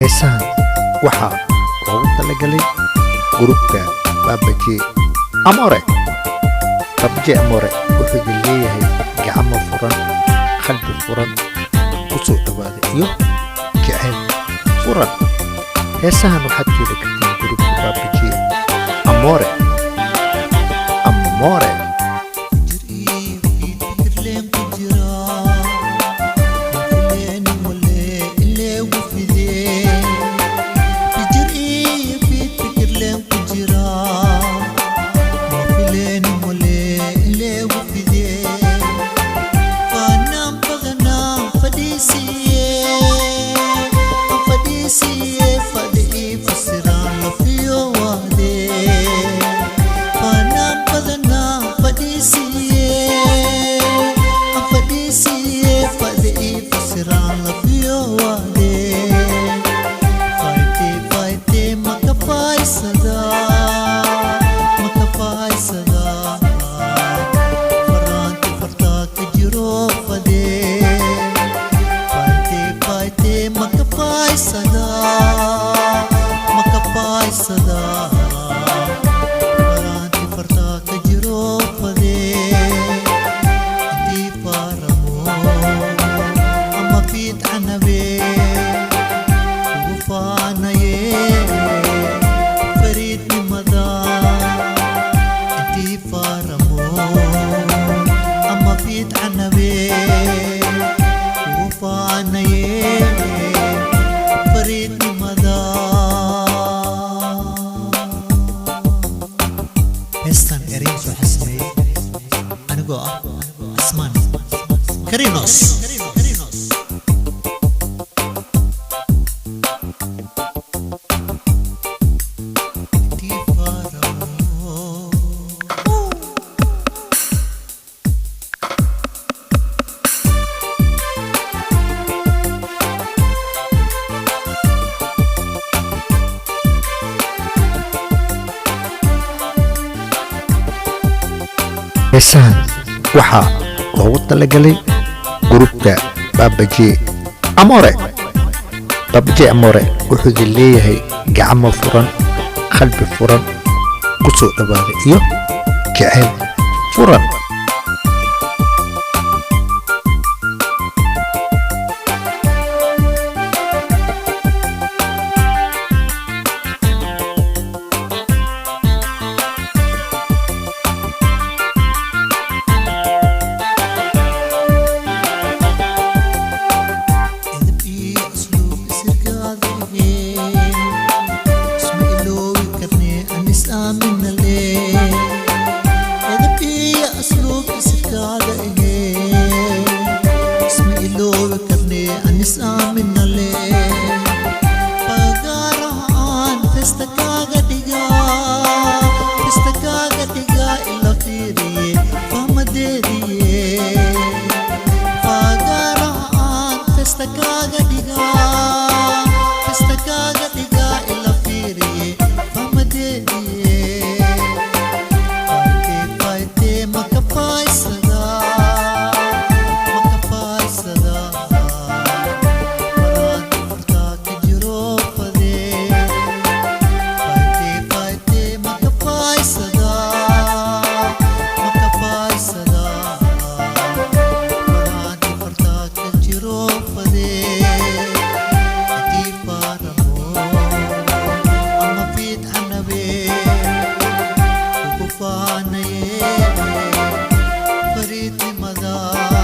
Heesahan waxaa loogu talagalay gruubka Babaje Amore. Babaje Amore wuxuu idin leeyahay gacmo furan, qalbi furan, ku soo dhawaada iyo jacayl furan. Heesahan waxaad ka heli kartiin gruubka Babaje Amore. Amore. Heestan ereygiisa waxaa sameeyey anigoo ah Cismaan Karinos. Heesahan waxaa loogu talagalay gruubka Babaje Amore. Babaje Amore wuxuu idin leeyahay gacmo furan, qalbi furan, ku soo dhawaada iyo jacayl furan. Farid Madar.